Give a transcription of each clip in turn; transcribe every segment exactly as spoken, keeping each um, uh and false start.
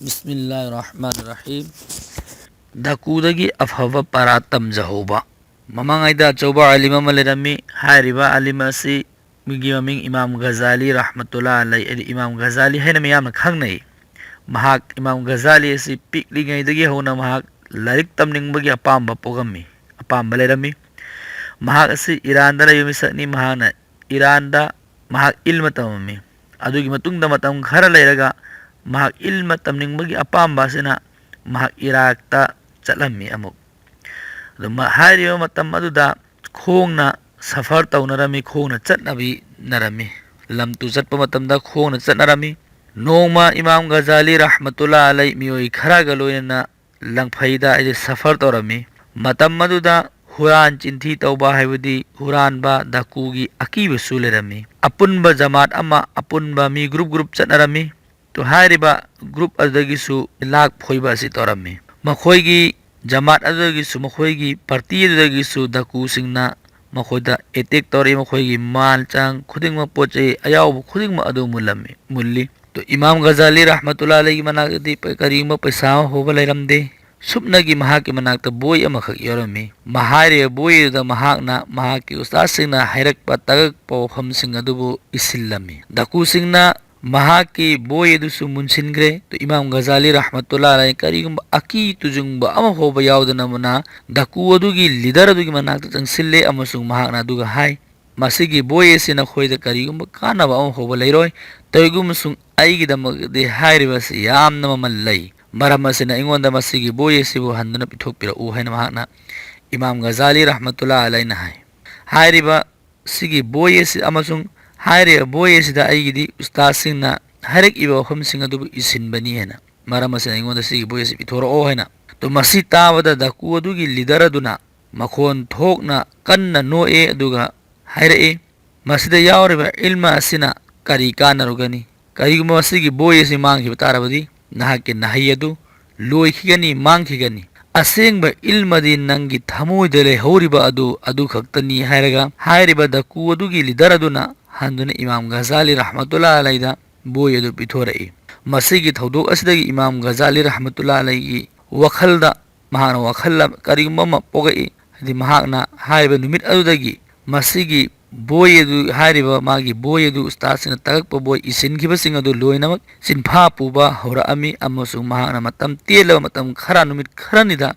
ꯕꯤꯁꯃꯤꯜꯂꯥꯍꯤꯔ ꯔꯍꯃꯥꯅꯤꯔ ꯔꯍꯤꯝ꯫ ꯗꯀꯨꯗꯒꯤ ꯑꯐꯕ ꯄꯔꯥ ꯇꯝꯖꯍꯧꯕ꯫ ꯃꯃꯥꯡꯉꯩꯗ ꯑꯆꯧꯕ ꯑꯥꯂꯤꯝ ꯑꯃ ꯂꯩꯔꯝꯃꯤ꯫ ꯍꯥꯏꯔꯤꯕ ꯑꯥꯂꯤꯝ ꯑꯁꯤ ꯃꯤꯒꯤ ꯃꯃꯤꯡ ꯏꯃꯥꯝ ꯒꯖꯥꯂꯤ ꯔꯍꯃꯇꯨꯜꯂꯥ ꯑꯂꯩ, ꯍꯥꯏꯗꯤ ꯏꯃꯥꯝ ꯒꯖꯥꯂꯤ ꯍꯥꯏꯅ ꯃꯤꯌꯥꯝꯅ ꯈꯪꯅꯩ꯫ ꯃꯍꯥꯛ, ꯏꯃꯥꯝ ꯒꯖꯥꯂꯤ ꯑꯁꯤ ꯄꯤꯛꯂꯤꯉꯩꯗꯒꯤ ꯍꯧꯅ ꯃꯍꯥꯛ ꯂꯥꯏꯔꯤꯛ ꯇꯝꯅꯤꯡꯕꯒꯤ ꯑꯄꯥꯝꯕ ꯄꯣꯛꯂꯝꯃꯤ, ꯑꯄꯥꯝꯕ ꯂꯩꯔꯝꯃꯤ꯫ ꯃꯍꯥꯛ ꯑꯁꯤ ꯏꯔꯥꯟꯗ ꯂꯩꯕ ꯃꯤꯁꯛꯅꯤ꯫ ꯃꯍꯥꯛꯅ ꯏꯔꯥꯟꯗ ꯃꯍꯥꯛ ꯏꯜꯃ ꯇꯝꯃꯝꯃꯤ꯫ ꯑꯗꯨꯒꯤ ꯃꯇꯨꯡꯗ ꯃꯇꯝ ꯈꯔ ꯂꯩꯔꯒ ꯃꯍꯥꯛ ꯏꯜꯃ ꯇꯝꯅꯤꯡꯕꯒꯤ ꯑꯄꯥꯝꯕ ꯑꯁꯤꯅ ꯃꯍꯥꯛ ꯏꯔꯥꯛꯇ ꯆꯠꯂꯝꯃꯤ ꯑꯃꯨꯛ꯫ ꯑꯗꯨ ꯃ-, ꯍꯥꯏꯔꯤꯕ ꯃꯇꯝ ꯑꯗꯨꯗ ꯈꯣꯡꯅ ꯁꯐꯔ ꯇꯧꯅꯔꯝꯃꯤ, ꯈꯣꯡꯅ ꯆꯠꯅꯕꯤꯅꯔꯝꯃꯤ꯫ ꯂꯝ ꯇꯨ ꯆꯠꯄ ꯃꯇꯝꯗ ꯈꯣꯡꯅ ꯆꯠꯅꯔꯝꯃꯤ꯫ ꯅꯣꯡꯃ ꯏꯃꯥꯝ ꯒꯖꯥꯂꯤ ꯔꯍꯃꯇꯨꯜꯂꯥ ꯑꯂꯩ ꯃꯤꯑꯣꯏ ꯈꯔꯒ ꯂꯣꯏꯅꯅ ꯂꯪꯐꯩꯗ, ꯍꯥꯏꯗꯤ ꯁꯐꯔ ꯇꯧꯔꯝꯃꯤ꯫ ꯃꯇꯝ ꯑꯗꯨꯗ ꯍꯨꯔꯥꯟ ꯆꯤꯟꯊꯤ ꯇꯧꯕ, ꯍꯥꯏꯕꯗꯤ ꯍꯨꯔꯥꯟꯕ, ꯗꯥꯀꯨꯒꯤ ꯑꯀꯤꯕꯁꯨ ꯂꯩꯔꯝꯃꯤ꯫ ꯑꯄꯨꯟꯕ ꯖꯃꯥꯠ ꯑꯃ, ꯑꯄꯨꯟꯕ ꯃꯤ ꯒ꯭ꯔꯨꯞ ꯒ꯭ꯔꯨꯞ ꯆꯠꯅꯔꯝꯃꯤ꯫ ꯇꯣ ꯍꯥꯏꯔꯤꯕ ꯒ꯭ꯔꯨꯞ ꯑꯗꯨꯗꯒꯤꯁꯨ ꯂꯥꯛ ꯐꯣꯏꯕ ꯑꯁꯤ ꯇꯧꯔꯝꯃꯤ꯫ ꯃꯈꯣꯏꯒꯤ ꯖꯃꯥꯠ ꯑꯗꯨꯗꯒꯤꯁꯨ, ꯃꯈꯣꯏꯒꯤ ꯄꯥꯔꯇꯤ ꯑꯗꯨꯗꯒꯤꯁꯨ ꯗꯥꯀꯨꯁꯤꯡꯅ ꯃꯈꯣꯏꯗ ꯑꯦꯇꯦꯛ ꯇꯧꯔꯛꯏ꯫ ꯃꯈꯣꯏꯒꯤ ꯃꯥꯜ ꯆꯥꯡ ꯈꯨꯗꯤꯡꯃꯛ, ꯄꯣꯠ ꯆꯩ ꯑꯌꯥꯎꯕ ꯈꯨꯗꯤꯡꯃꯛ ꯑꯗꯨ ꯃꯨꯜꯂꯝꯃꯤ, ꯃꯨꯜꯂꯤ꯫ ꯇꯣ ꯏꯃꯥꯝ ꯒꯖꯥꯂꯤ ꯔꯍꯃꯇꯨꯜꯂꯥ ꯑꯂꯩꯒꯤ ꯃꯅꯥꯛꯇꯗꯤ ꯄ-, ꯀꯔꯤꯒꯨꯝꯕ ꯄꯩꯁꯥ ꯑꯃ ꯐꯥꯎꯕ ꯂꯩꯔꯝꯗꯦ꯫ ꯁꯨꯞꯅꯒꯤ ꯃꯍꯥꯛꯀꯤ ꯃꯅꯥꯛꯇ ꯕꯣꯏ ꯑꯃꯈꯛ ꯌꯥꯎꯔꯝꯃꯤ꯫ ꯃꯍꯥꯏꯔꯤꯕ ꯕꯣꯏ ꯑꯗꯨꯗ ꯃꯍꯥꯛꯅ ꯃꯍꯥꯛꯀꯤ ꯎꯁꯇꯥꯗꯁꯤꯡꯅ ꯍꯥꯏꯔꯛꯄ ꯇꯥꯛꯂꯛꯄ ꯋꯥꯐꯝꯁꯤꯡ ꯑꯗꯨꯕꯨ ꯏꯁꯤꯜꯂꯝꯃꯤ꯫ ꯗꯥꯀꯨꯁꯤꯡꯅ ꯃꯍꯥꯛꯀꯤ ꯕꯣꯏ ꯑꯗꯨꯁꯨ ꯃꯨꯟꯁꯤꯟꯈ꯭ꯔꯦ꯫ ꯇꯣ ꯏꯃꯥꯝ ꯒꯖꯥꯂꯤ ꯔꯍꯃꯇꯨꯜꯂꯥ ꯑꯂꯩ ꯀꯔꯤꯒꯨꯝꯕ ꯑꯀꯤ ꯇꯨꯖꯨꯡꯕ ꯑꯃ ꯐꯥꯎꯕ ꯌꯥꯎꯗꯅ ꯃꯅꯥ ꯗꯥꯀꯨ ꯑꯗꯨꯒꯤ ꯂꯤꯗꯔ ꯑꯗꯨꯒꯤ ꯃꯅꯥꯛꯇ ꯆꯪꯁꯤꯜꯂꯦ ꯑꯃꯁꯨꯡ ꯃꯍꯥꯛꯅ ꯑꯗꯨꯒ ꯍꯥꯏ, "ꯃꯁꯤꯒꯤ ꯕꯣꯏ ꯑꯁꯤ ꯅꯈꯣꯏꯗ ꯀꯔꯤꯒꯨꯝꯕ ꯀꯥꯟꯅꯕ ꯑꯃ ꯐꯥꯎꯕ ꯂꯩꯔꯣꯏ꯫ ꯇꯧꯏꯒꯨꯝꯕꯁꯨꯡ ꯑꯩꯒꯤꯗꯃꯛꯇꯗꯤ ꯍꯥꯏꯔꯤꯕ ꯑꯁꯤ ꯌꯥꯝꯅ ꯃꯃꯜ ꯂꯩ꯫ ꯃꯔꯝ ꯑꯁꯤꯅ ꯑꯩꯉꯣꯟꯗ ꯃꯁꯤꯒꯤ ꯕꯣꯏ ꯑꯁꯤꯕꯨ ꯍꯟꯗꯨꯅ ꯄꯤꯊꯣꯛꯄꯤꯔꯛꯎ" ꯍꯥꯏꯅ ꯃꯍꯥꯛꯅ ꯏꯃꯥꯝ ꯒꯖꯥꯂꯤ ꯔꯍꯃꯇꯨꯜꯂꯥ ꯑꯂꯩꯅ ꯍꯥꯏ꯫ ꯍꯥꯏꯔꯤꯕ ꯁꯤꯒꯤ ꯕꯣꯏ ꯑꯁꯤ ꯑꯃꯁꯨꯡ ꯍꯥꯏꯔꯤꯕ ꯕꯣꯏ ꯑꯁꯤꯗ ꯑꯩꯒꯤꯗꯤ ꯎꯁꯇꯥꯗꯁꯤꯡꯅ ꯍꯥꯏꯔꯛꯏꯕ ꯋꯥꯐꯝꯁꯤꯡ ꯑꯗꯨꯕꯨ ꯏꯁꯤꯟꯕꯅꯤ ꯍꯥꯏꯅ, ꯃꯔꯝ ꯑꯁꯤꯅ ꯑꯩꯉꯣꯟꯗ ꯁꯤꯒꯤ ꯕꯣꯏ ꯑꯁꯤ ꯄꯤꯊꯣꯔꯛꯑꯣ ꯍꯥꯏꯅ꯫ ꯇꯣ ꯃꯁꯤ ꯇꯥꯕꯗ ꯗꯥꯀꯨ ꯑꯗꯨꯒꯤ ꯂꯤꯗꯔ ꯑꯗꯨꯅ ꯃꯈꯣꯟ ꯊꯣꯛꯅ ꯀꯟꯅ ꯅꯣꯛꯑꯦ, ꯑꯗꯨꯒ ꯍꯥꯏꯔꯛꯏ, "ꯃꯁꯤꯗ ꯌꯥꯎꯔꯤꯕ ꯏꯜꯃ ꯑꯁꯤꯅ ꯀꯔꯤ ꯀꯥꯟꯅꯔꯨꯒꯅꯤ? ꯀꯔꯤꯒꯨꯝꯕ ꯃꯁꯤꯒꯤ ꯕꯣꯏ ꯑꯁꯤ ꯃꯥꯡꯈꯤꯕ ꯇꯥꯔꯕꯗꯤ ꯅꯍꯥꯛꯀꯤ ꯅꯍꯩ ꯑꯗꯨ ꯂꯣꯏꯈꯤꯒꯅꯤ, ꯃꯥꯡꯈꯤꯒꯅꯤ꯫ ꯑꯁꯦꯡꯕ ꯏꯜꯃꯗꯤ ꯅꯪꯒꯤ ꯊꯃꯣꯏꯗ ꯂꯩꯍꯧꯔꯤꯕ ꯑꯗꯨ, ꯑꯗꯨ ꯈꯛꯇꯅꯤ" ꯍꯥꯏꯔꯒ ꯍꯥꯏꯔꯤꯕ ꯗꯥꯀꯨ ꯑꯗꯨꯒꯤ ꯂꯤꯗꯔ ꯑꯗꯨꯅ ꯍꯟꯗꯨꯅ ꯏꯃꯥꯝ ꯒꯖꯥꯂꯤ ꯔꯍꯃꯇꯨꯜꯂꯥ ꯑꯂꯩꯗ ꯕꯣꯏ ꯑꯗꯨ ꯄꯤꯊꯣꯔꯛꯏ꯫ ꯃꯁꯤꯒꯤ ꯊꯧꯗꯣꯛ ꯑꯁꯤꯗꯒꯤ ꯏꯃꯥꯝ ꯒꯖꯥꯂꯤ ꯔꯍꯃꯇꯨꯜꯂꯥ ꯑꯂꯩꯒꯤ ꯋꯥꯈꯜꯗ, ꯃꯍꯥꯛꯅ ꯋꯥꯈꯜ ꯑꯃ, ꯀꯔꯤꯒꯨꯝꯕ ꯑꯃ ꯄꯣꯛꯂꯛꯏ꯫ ꯍꯥꯏꯗꯤ ꯃꯍꯥꯛꯅ ꯍꯥꯏꯔꯤꯕ ꯅꯨꯃꯤꯠ ꯑꯗꯨꯗꯒꯤ ꯃꯁꯤꯒꯤ ꯕꯣꯏ ꯑꯗꯨ, ꯍꯥꯏꯔꯤꯕ ꯃꯥꯒꯤ ꯕꯣꯏ ꯑꯗꯨ, ꯎꯁꯇꯥꯗꯁꯤꯡꯅ ꯇꯥꯛꯂꯛꯄ ꯕꯣꯏ ꯏꯁꯤꯟꯈꯤꯕꯁꯤꯡ ꯑꯗꯨ ꯂꯣꯏꯅꯃꯛ ꯆꯤꯟꯐꯥ ꯄꯨꯕ ꯍꯧꯔꯛꯑꯝꯃꯤ, ꯑꯃꯁꯨꯡ ꯃꯍꯥꯛꯅ ꯃꯇꯝ ꯇꯦꯜꯂꯕ, ꯃꯇꯝ ꯈꯔ, ꯅꯨꯃꯤꯠ ꯈꯔꯅꯤꯗ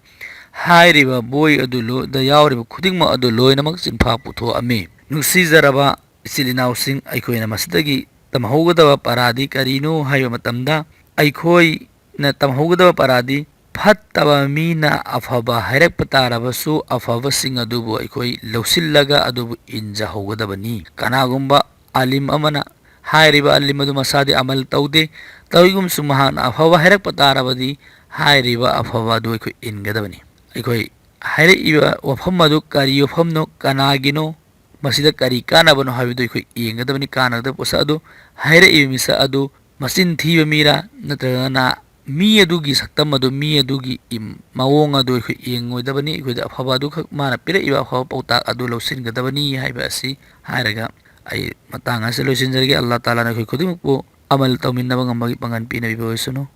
ꯍꯥꯏꯔꯤꯕ ꯕꯣꯏ ꯑꯗꯨ ꯂꯣ-, ꯗ ꯌꯥꯎꯔꯤꯕ ꯈꯨꯗꯤꯡꯃꯛ ꯑꯗꯨ ꯂꯣꯏꯅꯃꯛ ꯆꯤꯟꯐꯥ ꯄꯨꯊꯣꯛꯑꯝꯃꯤ꯫ ꯅꯨꯡꯁꯤꯖꯔꯕ ꯏꯆꯤꯜ ꯏꯅꯥꯎꯁꯤꯡ, ꯑꯩꯈꯣꯏꯅ ꯃꯁꯤꯗꯒꯤ ꯇꯝꯍꯧꯒꯗꯕ ꯄꯔꯥꯗꯤ ꯀꯔꯤꯅꯣ ꯍꯥꯏꯕ ꯃꯇꯝꯗ, ꯑꯩꯈꯣꯏꯅ ꯇꯝꯍꯧꯒꯗꯕ ꯄꯔꯥꯗꯤ, ꯐꯠꯇꯕ ꯃꯤꯅ ꯑꯐꯕ ꯍꯥꯏꯔꯛꯄ ꯇꯥꯔꯕꯁꯨ, ꯑꯐꯕꯁꯤꯡ ꯑꯗꯨꯕꯨ ꯑꯩꯈꯣꯏ ꯂꯧꯁꯤꯜꯂꯒ ꯑꯗꯨꯕꯨ ꯏꯟꯖꯍꯧꯒꯗꯕꯅꯤ꯫ ꯀꯅꯥꯒꯨꯝꯕ ꯑꯥꯂꯤꯝ ꯑꯃꯅ ꯍꯥꯏꯔꯤꯕ ꯑꯥꯂꯤꯝ ꯑꯗꯨ ꯃꯁꯥꯗꯤ ꯑꯃꯜ ꯇꯧꯗꯦ, ꯇꯧꯏꯒꯨꯝꯁꯨ ꯃꯍꯥꯛꯅ ꯑꯐꯕ ꯍꯥꯏꯔꯛꯄ ꯇꯥꯔꯕꯗꯤ, ꯍꯥꯏꯔꯤꯕ ꯑꯐꯕ ꯑꯗꯨ ꯑꯩꯈꯣꯏ ꯏꯟꯒꯗꯕꯅꯤ꯫ ꯑꯩꯈꯣꯏ ꯍꯥꯏꯔꯛꯏꯕ ꯋꯥꯐꯝ ꯑꯗꯨ ꯀꯔꯤ ꯋꯥꯐꯝꯅꯣ, ꯀꯅꯥꯒꯤꯅꯣ, ꯃꯁꯤꯗ ꯀꯔꯤ ꯀꯥꯟꯅꯕꯅꯣ ꯍꯥꯏꯕꯗꯨ ꯑꯩꯈꯣꯏ ꯌꯦꯡꯒꯗꯕꯅꯤ꯫ ꯀꯥꯟꯅꯒꯗꯕ ꯄꯣꯠꯁꯛ ꯑꯗꯨ, ꯍꯥꯏꯔꯛꯏꯕ ꯃꯤꯁꯛ ꯑꯗꯨ ꯃꯆꯤꯟ ꯊꯤꯕ ꯃꯤꯔꯥ, ꯅꯠꯇ꯭ꯔꯒꯅ ꯃꯤ ꯑꯗꯨꯒꯤ ꯁꯛꯇꯝ ꯑꯗꯨ, ꯃꯤ ꯑꯗꯨꯒꯤ ꯏꯝ-, ꯃꯑꯣꯡ ꯑꯗꯨ ꯑꯩꯈꯣꯏ ꯌꯦꯡꯉꯣꯏꯗꯕꯅꯤ꯫ ꯑꯩꯈꯣꯏꯗ ꯑꯐꯕ ꯑꯗꯨꯈꯛ, ꯃꯥꯅ ꯄꯤꯔꯛꯏꯕ ꯑꯐꯕ ꯄꯥꯎꯇꯥꯛ ꯑꯗꯨ ꯂꯧꯁꯤꯟꯒꯗꯕꯅꯤ ꯍꯥꯏꯕ ꯑꯁꯤ ꯍꯥꯏꯔꯒ ꯑꯩ ꯃꯇꯥꯡ ꯑꯁꯤꯗ ꯂꯣꯏꯁꯤꯟꯖꯔꯒꯦ꯫ ꯑꯜꯂꯥꯍ ꯇꯥꯂꯥꯅ ꯑꯩꯈꯣꯏ ꯈꯨꯗꯤꯡꯃꯛꯄꯨ ꯑꯃꯜ ꯇꯧꯃꯤꯟꯅꯕ ꯉꯝꯕꯒꯤ ꯄꯥꯡꯒꯜ ꯄꯤꯅꯕꯤꯕ ꯑꯣꯏꯁꯅꯨ꯫